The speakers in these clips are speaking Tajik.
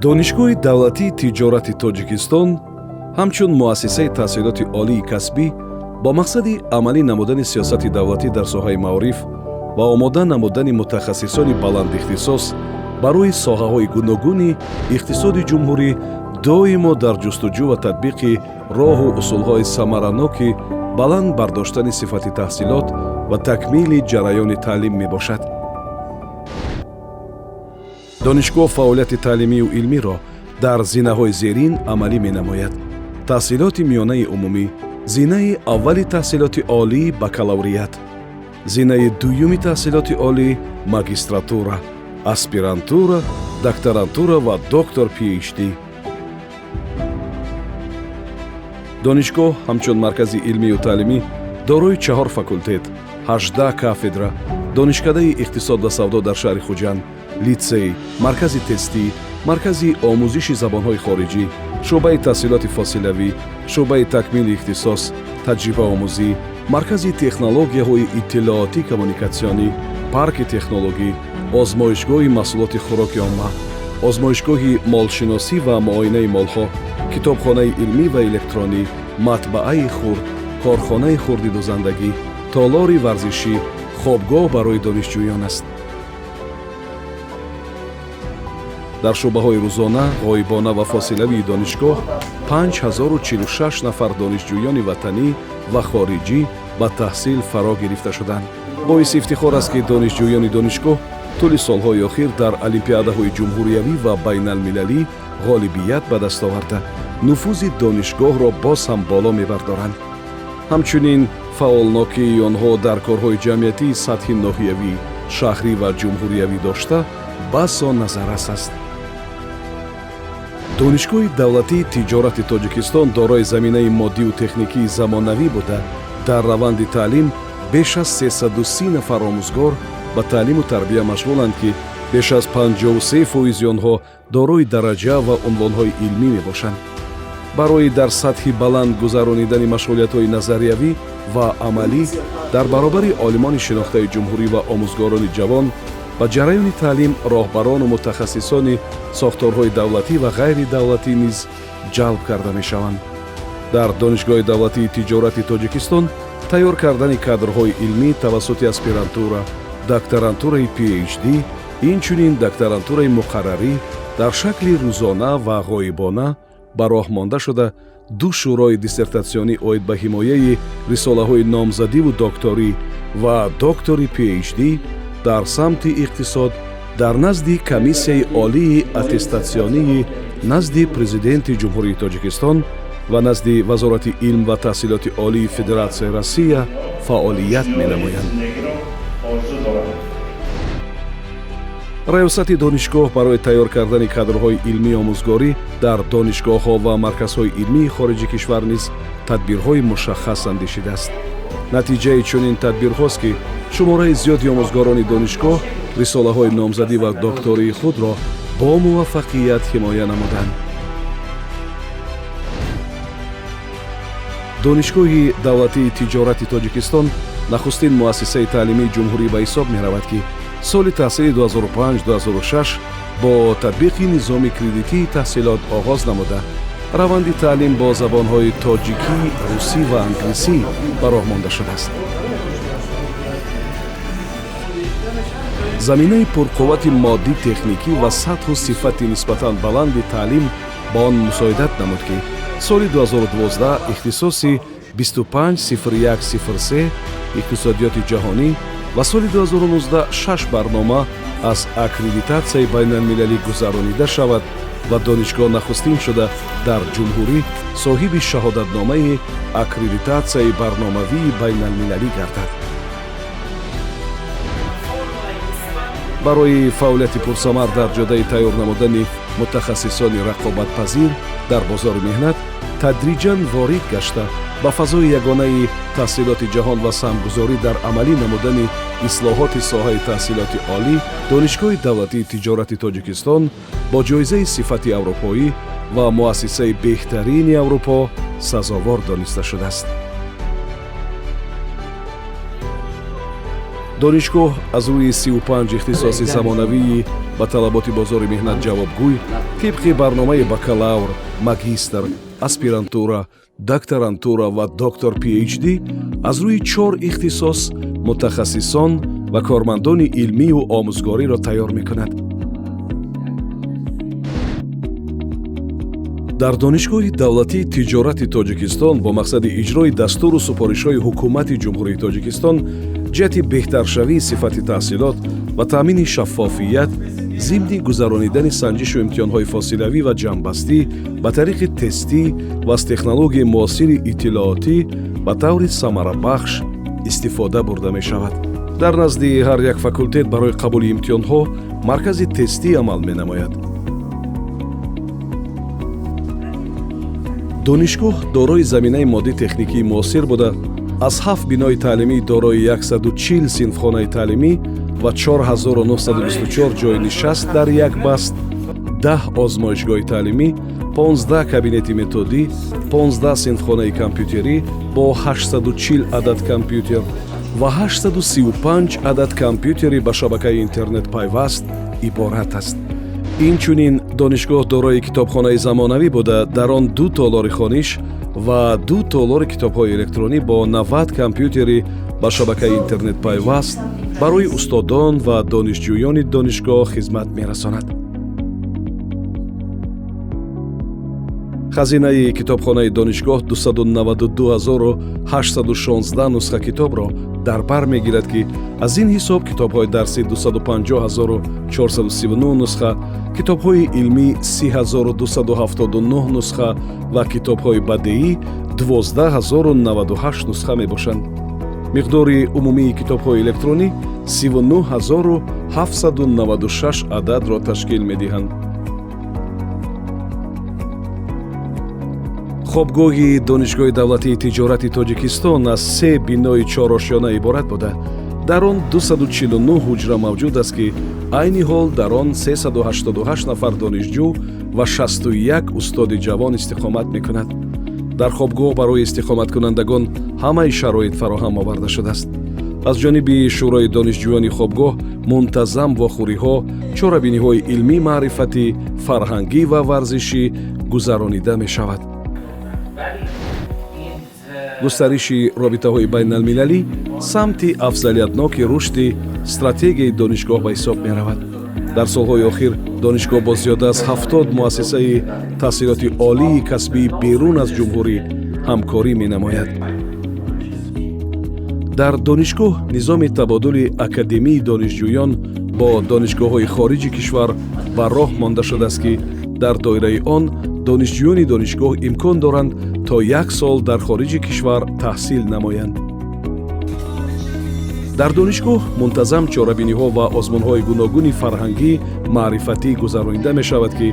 Донишгоҳи давлатии тиҷорати Тоҷикистон ҳамчун муассисаи таҳсилоти олии касбӣ бо мақсади амалӣ намудани сиёсати давлатӣ дар соҳаи маориф ва омода намудани мутахассисони баландихтисос барои соҳаҳои гуногуни иқтисоди ҷумҳурӣ доимо дар ҷустуҷӯ ва татбиқи роҳу усулҳои самараноки баланд бардоштани сифати таҳсилот ва такмили ҷараёни таълим мебошад. Донишгоҳ фаъолияти таълимию илмиро дар зинаҳои зерин амалӣ менамояд: таҳсилоти миёнаи умумӣ, зинаи аввали таҳсилоти олӣ бакалаврият, зинаи дуюми таҳсилоти олӣ магистратура, аспирантура, докторантура ва доктор PhD. Донишгоҳ ҳамчун маркази илмию таълимӣ дорои чаҳор факултет, 18 кафедра, Донишкадаи иқтисод ва савдо дар шаҳри Хуҷанд, литсей, маркази тестӣ, маркази омӯзиши забонҳои хориҷӣ, шӯъбаи таҳсилоти фосилавӣ, шӯъбаи такмили ихтисос, таҷрибаомӯзӣ, маркази технологияҳои иттилоотӣ коммуникатсионӣ, парки технологӣ, озмоишгоҳи маҳсулоти хӯроки омма, озмоишгоҳи молшиносӣ ва муоинаи молҳо, китобхонаи илмӣ ва электронӣ, матбааи хурд, корхонаи хурди дузандагӣ, толори варзишӣ, хобгоҳ барои донишҷӯён аст. Дар шӯъбаҳои рӯзона, ғоибона ва фосилавии донишгоҳ 5046 нафар донишҷӯёни ватанӣ ва хориҷӣ ба таҳсил фаро гирифта шуданд. Боиси ифтихор аст, ки донишҷӯёни донишгоҳ тӯли солҳои охир дар олимпиадаҳои ҷумҳуриявӣ ва байналмилалӣ ғолибият ба даст оварда, нуфузи донишгоҳро боз ҳам боло мебардоранд. Ҳамчунин фаъолнокии онҳо дар корҳои ҷамъиятии сатҳи ноҳиявӣ, шаҳрӣ ва ҷумҳуриявӣ дошта басо назаррас аст. Донишгоҳи давлатии тиҷорати Тоҷикистон дорои заминаи моддию техникии замонавӣ буда, дар раванди таълим беш аз 330 нафар омӯзгор ба таълиму тарбия машғуланд, ки беш аз 53 фоизи онҳо дорои дараҷа ва унвонҳои илмӣ мебошанд. Барои дар сатҳи баланд гузаронидани машғулиятҳои назариявӣ ва амалӣ дар баробари олимони шинохтаи ҷумҳурӣ ва омӯзгорони ҷавон ба ҷараёни таълим роҳбарону мутахассисони сохторҳои давлатӣ ва ғайридавлатӣ низ ҷалб карда мешаванд. Дар Донишгоҳи давлатии тиҷорати Тоҷикистон тайёр кардани кадрҳои илмӣ тавассути аспирантура, докторантураи PhD, инчунин докторантураи муқаррарӣ дар шакли рӯзона ва ғоибона ба роҳ монда шуда, ду шӯрои диссертатсионӣ оид ба ҳимояи рисолаҳои номзадиву докторӣ ва доктори PhD дар самти иқтисод дар назди Комиссияи олии аттестатсионии назди Президенти Ҷумҳурии Тоҷикистон ва назди Вазорати илм ва таҳсилоти олии Федератсияи Россия фаъолият менамоянд. Орзу дорам. Раёсати донишгоҳ барои тайёр кардани кадрҳои илмии омӯзгорӣ дар донишгоҳҳо ва марказҳои илмии хориҷи кишвар низ тадбирҳои мушаххас андешидааст. Натиҷаи чунин тадбирҳост, ки шумораи зиёди омӯзгорони донишгоҳ рисолаҳои номзадӣ ва доктории худро бо муваффақият ҳимоя намуданд. Донишгоҳи давлатии тиҷорати Тоҷикистон нахустин муассисаи таълимии ҷумҳурӣ ба ҳисоб меравад, ки соли таҳсили 2005-2006 бо татбиқи низоми кредитии таҳсилот оғоз намуда, раванди таълим бо забонҳои тоҷикӣ, русӣ ва англисӣ ба роҳ монда шудааст. Заминаи пурқуввати моддӣ техникӣ ва сатҳу сифати нисбатан баланди таълим ба он мусоидат намуд, ки соли 2012 ихтисоси 250103 иқтисодиёти ҷаҳонӣ ва соли 2019 шаш барнома аз аккредитатсияи байналмилалӣ гузаронида шавад ва донишгоҳ нахустин шуда дар ҷумҳурӣ соҳиби шаҳодатномаи аккредитатсияи барномавии байналмилалӣ гардад. Барои фаъолияти пурсамар дар ҷодаи тайёр намудани мутахассисони рақобатпазир дар бозори меҳнат тадриҷан ворид гашта, ба фазои ягонаи таҳсилоти ҷаҳон ва саҳмгузорӣ дар амалӣ намудани ислоҳоти соҳаи таҳсилоти олӣ, Донишгоҳи давлатии тиҷорати Тоҷикистон бо ҷоизаи сифати аврупоӣ ва муассисаи беҳтарини Аврупо сазовор дониста шудааст. Донишгоҳ аз рӯи 35 ихтисоси замонавии ба талаботи бозори меҳнат ҷавобгӯй тибқи барномаи бакалавр, магистр, аспирантура, докторантура ва доктор PhD аз рӯи чор ихтисос мутахассисон ва кормандони илмию омӯзгориро тайёр мекунад. Дар Донишгоҳи давлатии тиҷорати Тоҷикистон бо мақсади иҷрои дастуру супоришҳои Ҳукумати Ҷумҳурии Тоҷикистон ҷиҳати беҳтаршавии сифати таҳсилот ва таъмини шаффофият зимни гузаронидани санҷишу имтиҳонҳои фосилавӣ ва ҷамъбастӣ ба тариқи тестӣ ва аз технологияи муосири иттилоотӣ ба таври самарабахш истифода бурда мешавад. Дар назди ҳар як факултет барои қабули имтиҳонҳо маркази тестӣ амал менамояд. Донишгоҳ дорои заминаи моддӣ-техникии муосир буда, аз ҳафт бинои таълимӣ дорои 140 синфхонаи таълимӣ ва 4924 ҷойи нишаст дар як баст, 10 озмоишгоҳи таълимӣ, 15 кабинети методӣ, 15 синфхонаи компютерӣ бо 840 адад компютер ва 835 адад компютери ба шабакаи интернет пайваст иборат аст. Инчунин донишгоҳ дорои китобхонаи замонавӣ буда, дар он ду толори хониш ва ду толори китобҳои электронӣ бо 90 компютери ба шабакаи интернет пайваст барои устодон ва донишҷӯёни донишгоҳ хизмат мерасонад. Хазинаи китобхонаи донишгоҳ 292 816 нусха китобро дар бар мегирад, ки аз ин ҳисоб китобҳои дарсӣ 250 439 нусха, китобҳои илмӣ 30 279 нусха ва китобҳои бадеӣ 12 098 нусха мебошанд. Миқдори умумии китобҳои электронӣ 39 796 ададро ташкил медиҳанд. Хобгоҳи Донишгоҳи давлатии тиҷорати Тоҷикистон аз се бинои чорошёна иборат буда, дар он 249 ҳуҷра мавҷуд аст, ки айни ҳол дар он 388 нафар донишҷӯ ва 61 устоди ҷавон истиқомат мекунад. Дар хобгоҳ барои истиқоматкунандагон ҳамаи шароит фароҳам оварда шудааст. Аз ҷониби шӯрои донишҷӯёни хобгоҳ мунтазам вохӯриҳо, чорабиниҳои илмӣ, маърифатӣ, фарҳангӣ ва варзишӣ гузаронида мешавад. Густариши робитаҳои байналмилалӣ самти афзалиятноки рушди стратегияи донишгоҳ ба ҳисоб меравад. Дар солҳои охир донишгоҳ бо зиёда аз 70 муассисаи таҳсилоти олии касбии берун аз ҷумҳурӣ ҳамкорӣ менамояд. Дар донишгоҳ низоми табодули академии донишҷӯён бо донишгоҳҳои хориҷи кишвар ба роҳ монда шудааст, ки дар доираи он донишҷӯёни донишгоҳ имкон доранд то як сол дар хориҷи кишвар таҳсил намоянд. Дар донишгоҳ мунтазам чорабиниҳо ва озмунҳои гуногуни фарҳангӣ, маърифатӣ гузаронида мешавад, ки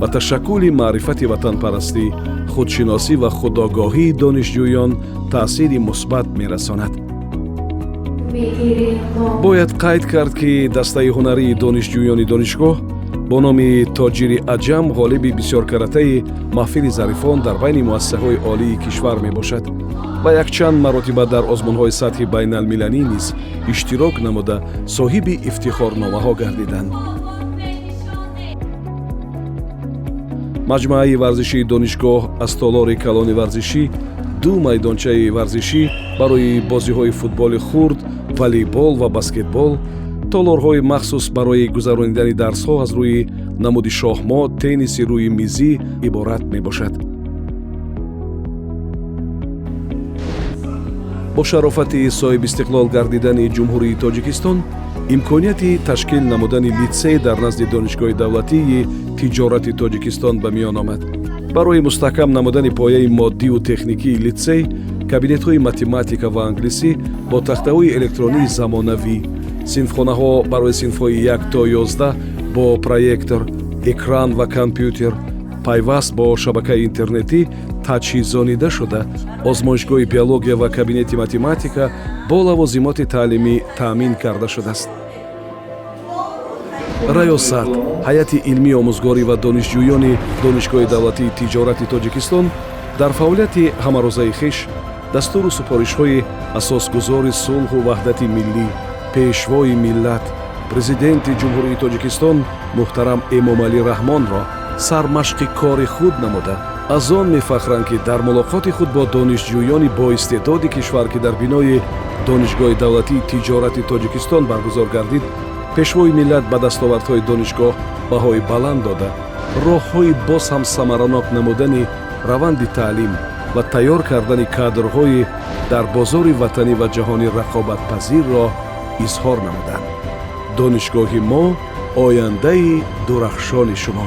ба ташаккули маърифати ватанпарастӣ, худшиносӣ ва худогоҳии донишҷӯён таъсири мусбат мерасонад. Бояд қайд кард, ки дастаи ҳунарии донишҷӯёни донишгоҳ бо номи «Тоҷири аҷам» ғолиби бисёркаратаи маҳфили зарифон дар байни муассисаҳои олии кишвар мебошад ва якчанд маротиба дар озмунҳои сатҳи байналмилалӣ низ иштирок намуда, соҳиби ифтихорномаҳо гардиданд. Маҷмӯаи варзишии донишгоҳ аз толори калони варзишӣ, ду майдончаи варзишӣ барои бозиҳои футболи хурд, волейбол ва баскетбол, толорҳои махсус барои гузаронидани дарсҳо аз рӯи намуди шоҳмот, тенниси рӯи мизӣ иборат мебошад. Бо шарофати соҳибистиқлол гардидани Ҷумҳурии Тоҷикистон имконияти ташкил намудани литсей дар назди Донишгоҳи давлатии тиҷорати Тоҷикистон ба миён омад. Барои мустаҳкам намудани пояи моддиву техникии литсей кабинетҳои математика ва англисӣ бо тахтаҳои электронии замонавӣ, синфхонаҳо барои синфҳои 1 то 11 бо проектор, экран ва компютер пайваст бо шабакаи интернетӣ таҷҳизонида шуда, озмоишгоҳи биология ва кабинети математика бо лавозимоти таълимӣ таъмин карда шудааст. Раёсат, ҳайати илмии омӯзгорӣ ва донишҷӯёни Донишгоҳи давлатии тиҷорати Тоҷикистон дар фаъолияти ҳамарӯзаи хеш дастуру супоришҳои асосгузори сулҳу ваҳдати миллӣ, Пешвои миллат, Президенти Ҷумҳурии Тоҷикистон муҳтарам Эмомалӣ Раҳмонро сармашқи кори худ намуда, аз он мефахранд, ки дар мулоқоти худ бо донишҷӯёни боистеъдоди кишвар, ки дар бинои Донишгоҳи давлатии тиҷорати Тоҷикистон баргузор гардид, Пешвои миллат ба дастовардҳои донишгоҳ баҳои баланд дода, роҳҳои боз ҳам самаранок намудани раванди таълим ва тайёр кардани кадрҳои дар бозори ватанӣ ва ҷаҳонӣ рақобатпазирро изҳор намуданд. Донишгоҳи мо — ояндаи дурахшони шумо.